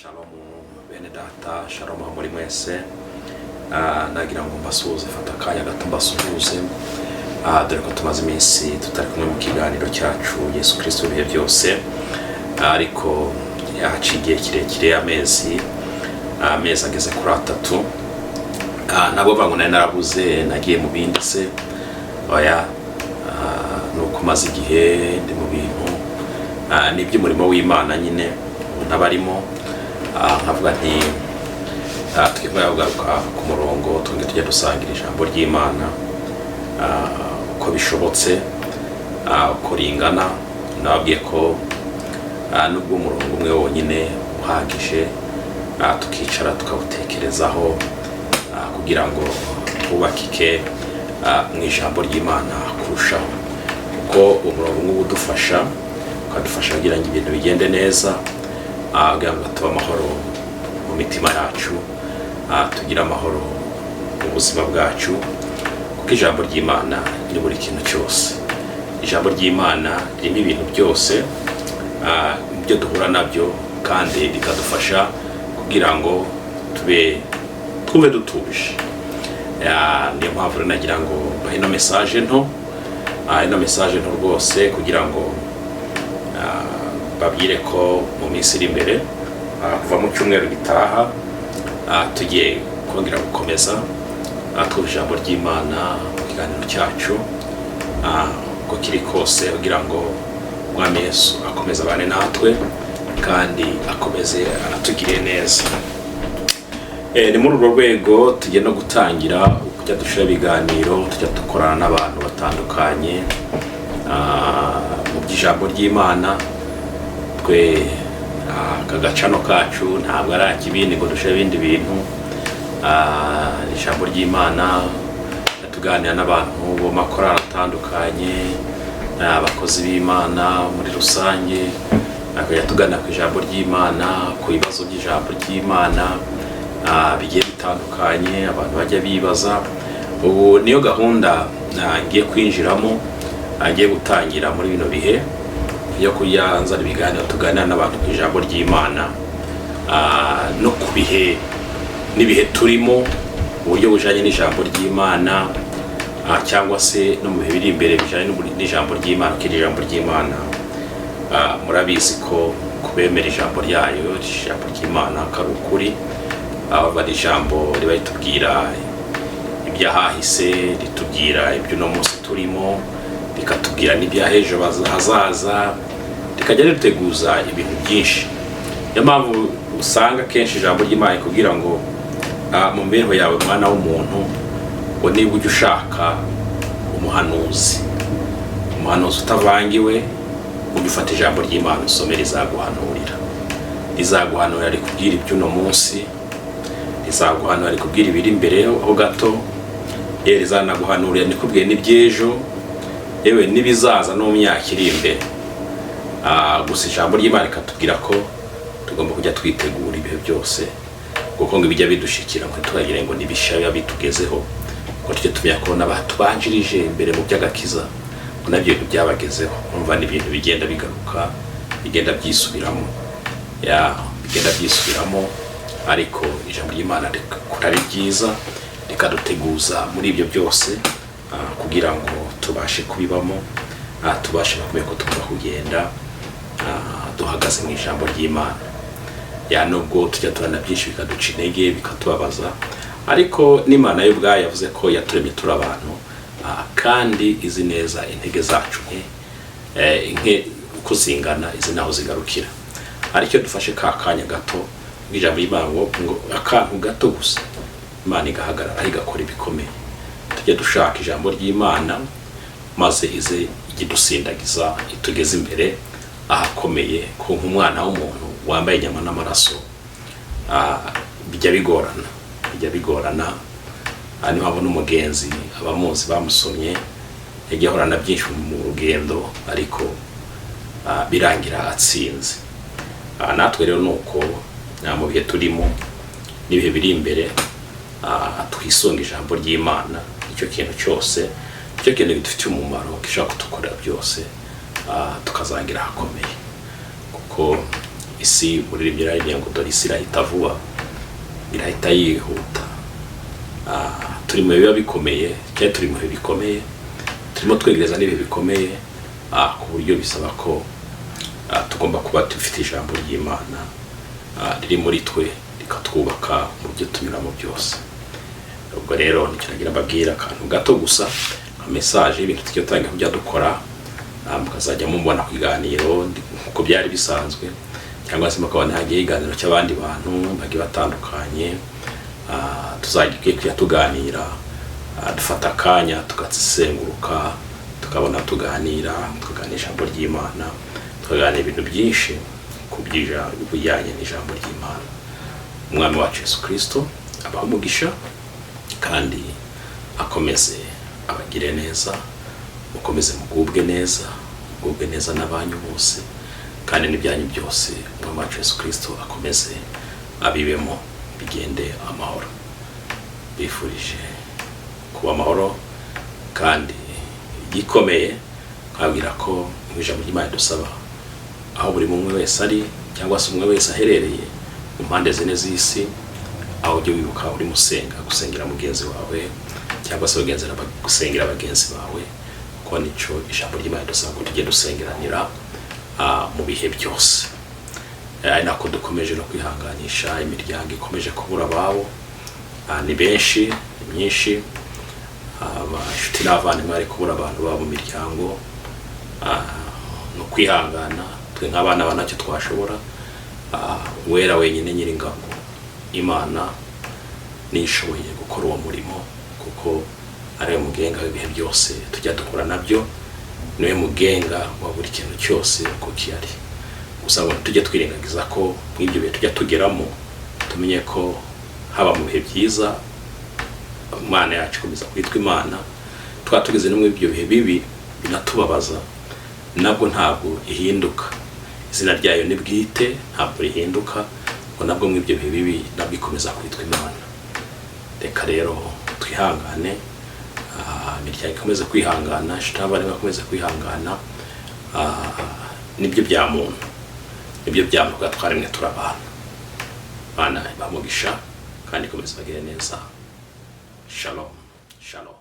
Shalom bene data, shalom aho muri mwese. Nagira ngo mbasuhuze, fata akanya gato mbasuhuze. Dore ko tumaze iminsi tutari kumwe mu kiganiro cyacu Yesu Kristo ibihe byose. Ariko haciye igihe kirekire, amezi ageze kuri 3. Ntabwo mvuga ngo nari narabuze, nagiye mu bindi se, oya. Nuko maze igihe ndi mu bintu ni iby'umurimo w'Imana nyine umuntu aba arimo. Nkavuga nti tugiye kugaruka ku murongo, twongere tujya dusangira ijambo ry'Imana uko bishobotse, uko ringana. Nababwiye ko nubwo umurongo umwe wonyine uhagije, tukicara tukawutekerezaho, kugira ngo twubakike mu ijambo ry'Imana kurushaho, kuko umurongo umwe udufasha, ukadufasha kugira ngo ibintu bigende neza, kugira ngo tube amahoro mu mitima yacu, tugire amahoro mu buzima bwacu, kuko ijambo ry'Imana ni buri kintu cyose. Ijambo ry'Imana ririmo ibintu byose ibyo duhura nabyo, kandi rikadufasha kugira ngo tube twumve dutuje. Niyo mpamvu rero nagira ngo mbahe ino message nto, ino message nto rwose, kugira ngo babwire ko mu minsi iri imbere, kuva mu cyumweru gitaha, tugiye kongera gukomeza twumva ijambo ry'Imana mu kiganiro cyacu, uko kiri kose, kugira ngo Umwami Yesu akomeze abane natwe kandi akomeze anatugirire neza. Ni muri urwo rwego tugiye no gutangira kujya dushyira ibiganiro, tujya dukorana n'abantu batandukanye mu by'ijambo ry'Imana. Twe aka gacano kacu ntabwo ari ak'ibindi ngo dushyire ibindi bintu. Ijambo ry'Imana, tuganira n'abantu bo makorali atandukanye, abakozi b'Imana muri rusange, tukajya tuganira ku ijambo ry'Imana, ku bibazo by'ijambo ry'Imana bigiye bitandukanye abantu bajya bibaza. Ubu niyo gahunda ngiye kwinjiramo, ngiye gutangira muri bino bihe yo kujya nzana ibiganiro, tuganira n'abantu ku ijambo ry'Imana, no ku bihe n'ibihe turimo, uburyo bujanye n'ijambo ry'Imana, cyangwa se no mu bihe biri imbere bijanye n'ijambo ry'Imana. Kuko ijambo ry'Imana, murabizi ko kubemera ijambo ryayo, ijambo ry'Imana ko ari ukuri. Bari ijambo riba ritubwira iby'ahahise, ritubwira iby'uno munsi turimo, rikatubwira n'iby'ahejo hazaza, rikajya riteguza ibintu byinshi. Niyo mpamvu usanga kenshi ijambo ry'Imana rikubwira ngo mu mibereho yawe, mwana w'umuntu, ngo niba ujya ushaka umuhanuzi, umuhanuzi utavangiwe, ujye ufata ijambo ry'Imana usome, rizaguhanurira. Rizaguhanurira rikubwira iby'uno munsi, rizaguhanurira rikubwira ibiri imbere ho gato, yewe rizanaguhanurira nikubwiye n'iby'ejo, yewe n'ibizaza no mu myaka iri imbere. Gusa ijambo ry'Imana rikatubwira ko tugomba kujya twitegura ibihe byose, kuko ngo ibijya bidushikira ngo ntitugire ngo nibishya biba bitugezeho, ngo tujye tumenya ko n'abatubanjirije imbere mu by'agakiza ngo nabyo ibintu byabagezeho. Urumva ni ibintu bigenda bigaruka, bigenda byisubiramo, ya bigenda byisubiramo. Ariko ijambo ry'Imana rikora ari ryiza, rikaduteguza muri ibyo byose, kugira ngo tubashe kubibamo, tubashe no kumenya ko tugomba kugenda duhagaze mu ijambo ry'Imana. Ya nubwo tujya tubona byinshi bikaduca intege, bikatubabaza, ariko n'Imana yo ubwayo yavuze ko yaturemye turi abantu, kandi izi neza intege zacu nke, nke uko zingana, izi naho zigarukira. Ariko iyo dufashe ka kanya gato ijambo ry'Imana ngo akantu gato gusa, Imana igahagarara igakora ibikomeye. Tujye dushaka ijambo ry'Imana, maze ize ijye idusindagiza, itugeze imbere ahakomeye. Ko nk'umwana w'umuntu wambaye inyama n'amaraso, bijya bigorana, bijya bigorana. Niyo mpamvu n'umugenzi, abamuzi bamusomye, yagiye ahura na byinshi mu rugendo, ariko birangira atsinze. Natwe rero ni uko, mu bihe turimo n'ibihe biri imbere, twisunga ijambo ry'Imana. Icyo kintu cyose, icyo kintu gidufitiye umumaro, gishobora kudukorera byose, tukazagira ahakomeye, kuko Isi muririmbyi yararirimbiye ngo dore isi irahita vuba, irahita yihuta. Turi mu biba bikomeye cyangwa turi mu bihe bikomeye, turimo twegereza n'ibihe bikomeye, ku buryo bisaba ko tugomba kuba dufite ijambo ry'Imana riri muri twe, rikatwubaka mu byo tunyuramo byose. Ubwo rero nicyo nagira mbabwira, akantu gato gusa nka message y'ibintu tujya tutangira kujya dukora, mukazajya mubona ku biganiro nk'uko byari bisanzwe, cyangwa se mukabona hagiye ikiganiro cy'abandi bantu bagiye batandukanye. Tuzajya kujya tuganira, dufata akanya tugasenguruka, tukabona tuganira, tukaganira ijambo ry'Imana, tukaganira ibintu byinshi ku bijyanye n'ijambo ry'Imana. Umwami wacu Yesu Kirisito abaha umugisha kandi akomeze abagire neza. Mukomeze mugubwe neza, mugubwe neza n'abanyu bose kandi n'ibyanyu byose. Umwami wacu Yesu Kirisito akomeze abibemo, bigende amahoro. Bifurije kuba amahoro kandi igikomeye nkabwira ko mu ijambo ry'Imana dusaba aho buri umwe wese ari, cyangwa se umwe wese aherereye mu mpande zine z'isi, aho ujye wibuka urimo usenga gusengera mugenzi wawe, cyangwa se gusengera bagenzi bawe, kuko nicyo ijambo ry'Imana dusaba, ngo tujye dusengeranira mu bihe byose. Ari nako dukomeje no kwihanganisha imiryango ikomeje kubura ababo. Ni benshi, ni myinshi, inshuti n'abavandimwe bari kubura abantu babo mu miryango. No kwihangana, twe nk'abana ba ntacyo twashobora. Uwera wenyine Nyiringabo Imana niyo ishoboye gukora uwo murimo, kuko ariwe mugenga w'ibihe byose tujya dukora nabyo, niwe mugenga wa buri kintu cyose uko kiyari. Gusa ngo tujye twirengagiza ko muri ibyo bihe tujya tugeramo, tumenye ko haba mu bihe byiza Imana yacu ikomeza kwitwa Imana, twaba tugeze no muri ibyo bihe bibi binatubabaza, nabwo ntabwo ihinduka. Izina ryayo ni bwite, ntabwo rihinduka, ngo nabwo muri ibyo bihe bibi nabwo ikomeza kwitwa Imana. Reka rero twihangane, imiryango ikomeze kwihangana, inshuti n'abavandimwe bakomeze kwihangana. Nibyo bya muntu, nibyo bya muntu, kuko twaremwe turi abantu. Imana ibahe umugisha kandi ikomeze ibagire neza. Shalom, shalom.